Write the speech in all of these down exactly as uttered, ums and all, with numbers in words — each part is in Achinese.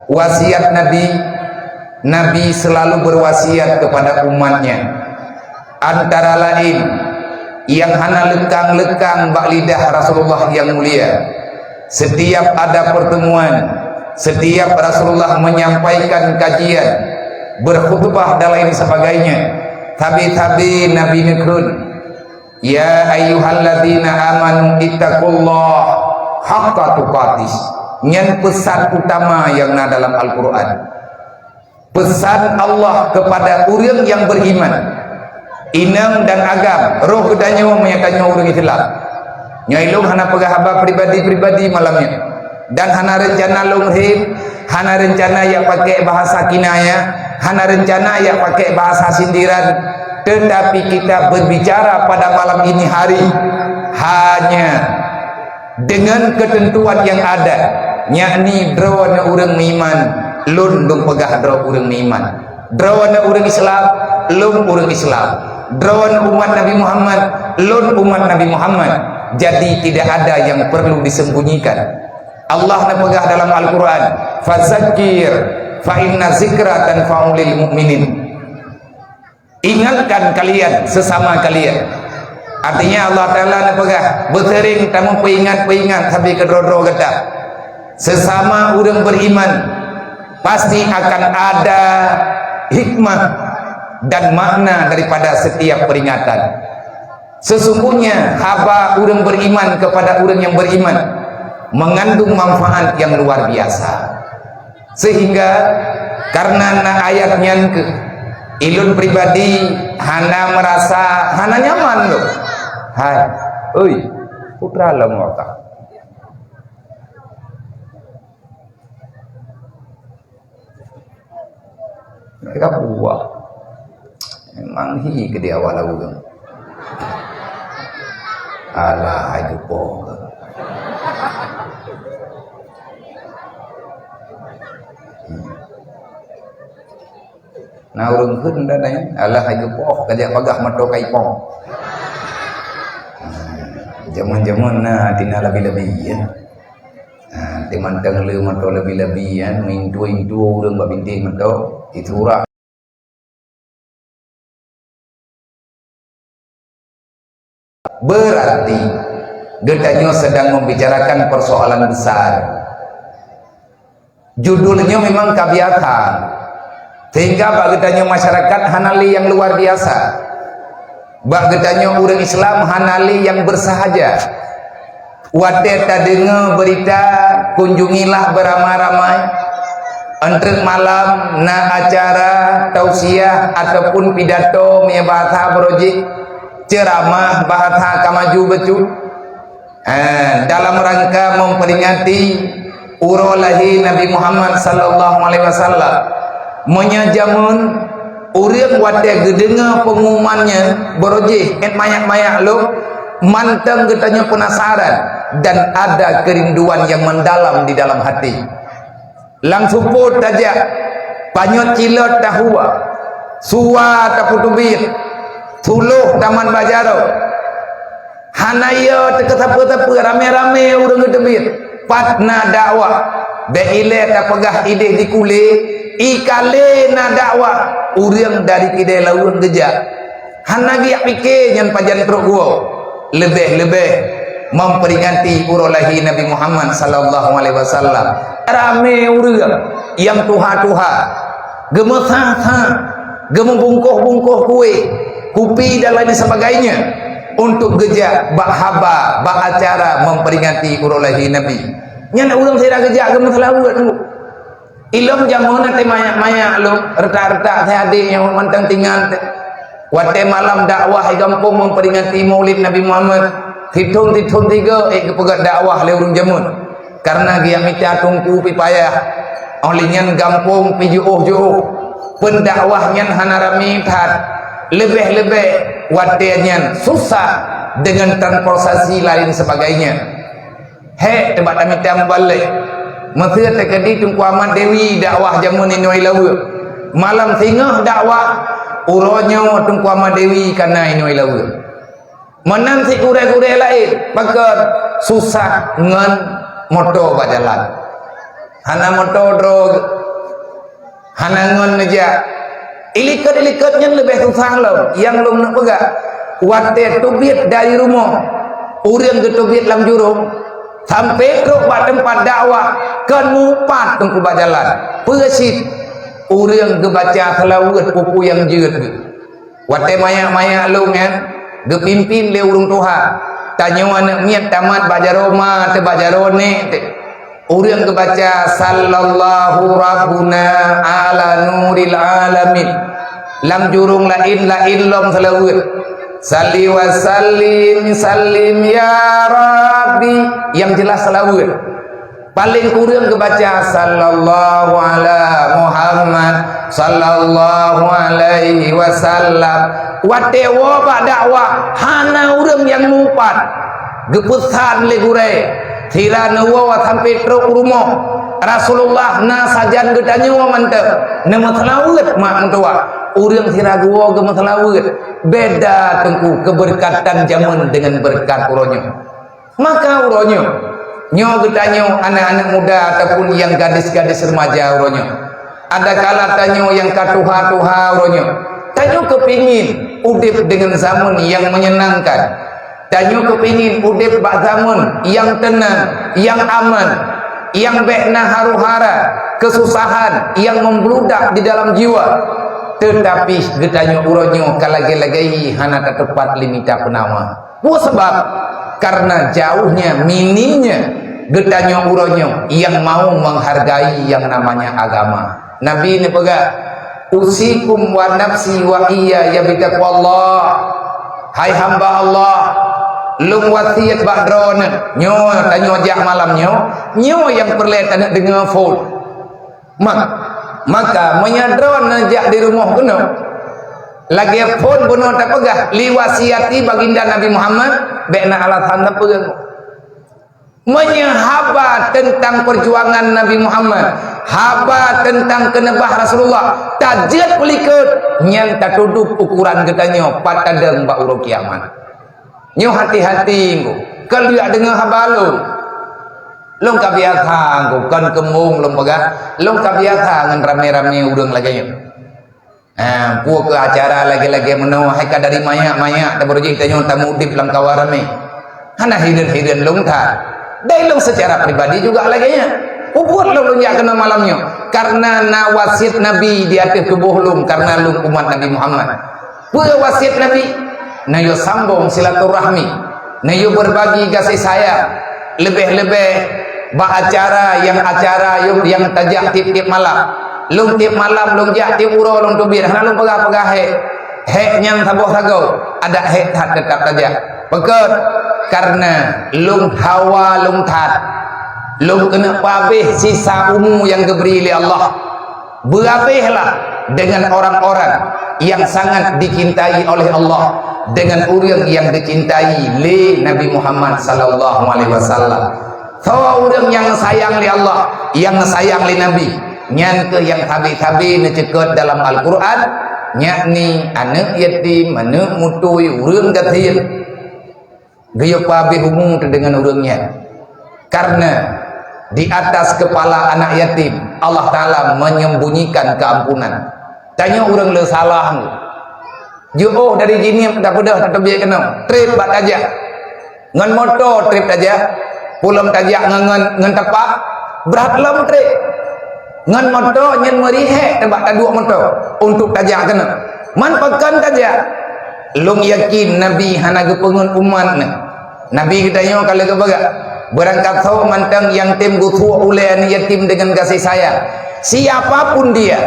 Wasiat Nabi, Nabi selalu berwasiat kepada umatnya. Antara lain, yang hana lekang-lekang bak lidah Rasulullah yang mulia. Setiap ada pertemuan, setiap Rasulullah menyampaikan kajian, berkhutbah dan lain sebagainya, tabi-tabi Nabi neukheun, "Ya ayyuhalladzina amanu ittaqullaha haqqa tuqatih." Nyan pesan utama yang na dalam Al-Quran. Pesan Allah kepada ureuëng nyang beriman. Inong dan agam, roh geutanyoe meunyoe tanyoe ureuëng Islam. Nyoe ilong hana peugah haba pribadi-pribadi malam nyoe. Dan hana rencana lôn rhem, hana rencana jak pakai bahasa kinayah, hana rencana jak pakai bahasa sindiran, tetapi kita berbicara pada malam ini hari hanya dengan ketentuan yang ada, yakni droeneuh ureuëng meuiman, lôn dong peugah droe ureuëng meuiman. Droeneuh ureuëng Islam, lôn ureuëng Islam. Droeneuh umat Nabi Muhammad, lôn umat Nabi Muhammad. Jadi tidak ada yang perlu disembunyikan. Allah neupeugah dalam Al-Quran, "Fazakir, fa inna zikra tanfa'ulil mu'minin." Ingatkan kalian sesama kalian. Artinya Allah Ta'ala neupeugah, beuseuring tamupeuingat-peuingat sabe keudroe-droe gata. Sesama ureuëng beriman, pasti akan ada hikmah dan makna daripada setiap peringatan. Sesungguhnya haba ureuëng beriman kepada ureuëng yang beriman mengandung manfaat yang luar biasa. Sehingga karena na ayat nyan keuh, ilôn pribadi hana merasa hana nyaman lom. Hai, oi, putra lom wakah. Mereka buah. Memang hi ke di awal lagu tu. Alah, hai geupok. Hmm. Nah, ureuëng kheun dah nanya, alah, hai geupok, kajak bagah moto kai pong. Hmm. Jameun-jameun na tina labi-labi, ya. Ha, teumantong le moto labi-labi, ya, meuintu-intu ureuëng bak bintéh moto, itu urak. Berarti geutanyoe sedang membicarakan persoalan besar. Judulnya memang ka biasa, sehingga bak geutanyoe masyarakat hana lé nyang luar biasa. Bak geutanyoe ureuëng Islam hana lé nyang bersahaja. Watée tadeungoe beurita, kunjungilah beuramai-ramai. Entrek malam na acara tausiah ataupun pidato meunyoe bahasa barojih, ceuramah bahasa ka maju bacut. Eh, dalam rangka memperingati uroe lahé Nabi Muhammad sallallahu alaihi wasallam. Meunyoe jameun ureuëng watée geudeungoe pengumuman nyan barojih, ék mayak-mayak lom, mantong geutanyoe penasaran dan ada kerinduan yang mendalam di dalam hati. Lam seupôt tajak, panyöt cilot tahua, suwa tapeuteubiet, tuloh tamat bak jaroe. Hana yo teuka sapeue-sapeue, ramé-ramé ureuëng geuteubiet. Pat na dakwah, bék ilée tapeugah idéh di kulé, ikalé na dakwah, ureuëng dari kidée laweueng geujak. Hana geujak pike nyan pajan trok geuwoe. Leubeh-leubeh memperingati uroe lahé Nabi Muhammad sallallahu alaihi wasallam. Ramé ureuëng nyang tuha-tuha, geumeusa-sa, geumeubungkoh-bungkoh kué, kupi dan lain sebagainya untuk geujak bak haba, bak acara memperingati uroe lahé Nabi. Nyan ureuëng sira geujak geumeuseulaweuet. Ilom jameun até mayak-mayak lom, retak-retak teuh adé nyang mantong tingan teuh. Watée malam dakwah di gampông memperingati Maulid Nabi Muhammad, sithon-sithon tiga ék geupeugét dakwah lé ureuëng jameun. Karena geujak mita teungku pih payah. Óh lheueh nyan gampông pih jiôh-jiôh. Peundakwah nyan hana ramé that. Leubeh-leubeh watée nyan susah dengan transportasi lain sebagainya. Hék, teuma tamita mubalek. Meusé teukeudi Teungku Ahmad Dewi dakwah jameun inoe laweueng. Malam singoh dakwah, uroe nyoe Teungku Ahmad Dewi ka na inoe laweueng. Meunan sit gurée-gurée laén, pakon susah ngon moto bak jalan. Hana moto droe Hana ngon neujak. Ilikot-ilikot nyan leubeh susah lom. Nyang lôn neuk peugah, watée teubiet dari rumoh, ureuëng geuteubiet lam jurông, sampai trok bak teumpat dakwah, kon mupat teungku bak jalan. Peue cit? Ureuëng geubaca seulaweuet peue-peue nyang jeuet geuh. Watée manyak-manyak lôn nyan, geupimpin lé ureuëng tuha. Tanyoe aneuëk miet tamat bak jaroe ma teuh bak jaroe nék teuh. Ureuëng geubaca, "Sallallahu Rabbuna ala nuril alamin." Lam jurông laén-laén lom seulaweuet. "Salli wa sallim, sallim ya Rabbi." Nyang jeulaih seulaweuet. Paléng kureueng geubaca, "Sallallahu ala Muhammad, sallallahu alaihi wasallam." Watée woe bak dakwah, hana ureuëng nyang mupat. Geupeusan lé gurée, sira neuwoe sampoe trok u rumoh. Rasulullah na sajan geutanyoe mantong, neumeuseulaweuet mak meutuwah. Ureuëng sira geuwoe geumeuseulaweuet. Beda teungku keubeureukat jameun deungon beureukat uroe nyoe. Maka uroe nyoe, nyoe geutanyoe aneuëk-aneuëk muda ataupun nyang gadis-gadis remaja uroe nyoe, adakala tanyoe nyang ka tuha-tuha uroe nyoe, tanyoe keupingin udeb deungon zaman nyang menyenangkan. Tanyoe keupingin udeb bak zaman nyang teunang, nyang aman, nyang bék na haru-hara, keususahan nyang membludak di dalam jiwa. Teutapi geutanyoe uroe nyoe ka lagée-lagée hana tateupat lé mita peunawa. Peue sabab? Karena jauhnya, minimnya geutanyoe uroe nyoe nyang mau menghargai yang namanya agama. Nabi neupeugah, "Usikum wa nafsi wa iyaya bitaqwallah." Hai hamba Allah, lôn wasiet bak droeneuh, nyoe tanyoe jak malam nyoe, nyoe nyang peureulée taneuk deungoe phon. Mak, maka meunyoe droeneuh jak di rumoh keunoe, lagée phon bunoe tapeugah, "Liwasiati baginda Nabi Muhammad," bék na alasan sapeue. Meunyoe haba teuntang peujuangan Nabi Muhammad, haba teuntang keuneubah Rasulullah, tajeuet peulikot, nyan tatudub ukoran geutanyoe pat tadong bak uroe kiamat. Nyoe hati-hati engku, kon lheueh deungoe haba lôn. Lôn ka biasa engku, kon keumbong lôn peugah, lôn ka biasa ngon ramé-ramé ureuëng lagée nyoe. Ha, peue keuh acara lagée-lagée meunoe, hai ka dari manyak-manyak tabeureuji tanyoe tameudeb lam kawa ramé. Hana hireuen-hireuen lôn that. Dari lôn secara pribadi juga lagée nyan. Peue buet lôn, lôn jak keunoe malam nyoe? Karena na wasiet Nabi di ateueh tuboh lôn, karena lôn umat Nabi Muhammad. Peue wasiet Nabi? Neuyue sambong silaturahmi, neuyue beurbagi gaséh sayang, leubeh-leubeh bak acara nyang, acara nyang tajak tieb-tieb malam. Lôn tieb malam, lôn jak tieb uroe lôn teubiet, hana lôn peugah-peugah hék. Hék nyan saboh sagoe, adak hék that teutap tajak. Pakon? Karena lôn hawa lôn that. Lôn keuneuk peuabéh sisa umu nyang geubri lé Allah. Beuabéhlah dengan orang-orang yang sangat dicintai oleh Allah, dengan ureuëng yang dicintai lé Nabi Muhammad sallallahu alaihi wasallam. Soe ureuëng nyang sayang lé Allah, nyang sayang lé Nabi, nyan keuh nyang sabe-sabe neuceukot dalam Al-Qur'an, yakni aneuëk yatim, aneuëk mutui, ureuëng gasien. Geuyue peuabéh umu teuh deungon ureuëng nyan. Karena di atas kepala anak yatim, Allah Taala menyembunyikan keampunan. Tanyoe ureuëng le salah. Jiôh dari Jeunieb tapeudeuh tateubiet keunoe, treb bak tajak. Ngon moto treb tajak, peue lom tajak ngon, ngon, ngon tapak, brat lom treb. Ngon moto nyan meurihek teubak taduek moto untuk tajak keunoe. Man pakon tajak? Lôn yakin Nabi hana geupeungeut umat neuh. Nabi geutanyoe ka lheueh geupeugah, "Beurangkat soe mantong nyang tem geusuek ulée aneuëk yatim deungon gaséh sayang, siapa pun dia,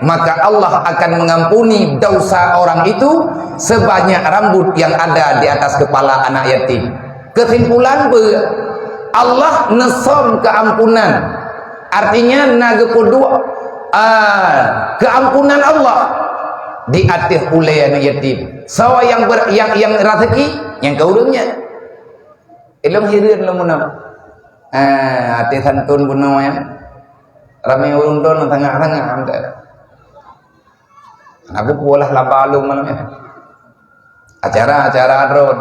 maka Allah akan mengampuni dosa orang itu sebanyak rambut yang ada di atas kepala anak yatim." Keusimpulan beu, Allah neusöm keuampunan. Artinya na geupeuduek, ah, keuampunan Allah di ateueh ulée aneuëk yatim. Soe nyang ber-, nyang, nyang raseuki, nyang keu ureuëng nyan. Ilong hireuen lom meunoe. Ah, até santun bunoe nyan. Ramé ureuëng don sangat-sangat. Aku pula laba lom malam nyan. Acara-acara droe.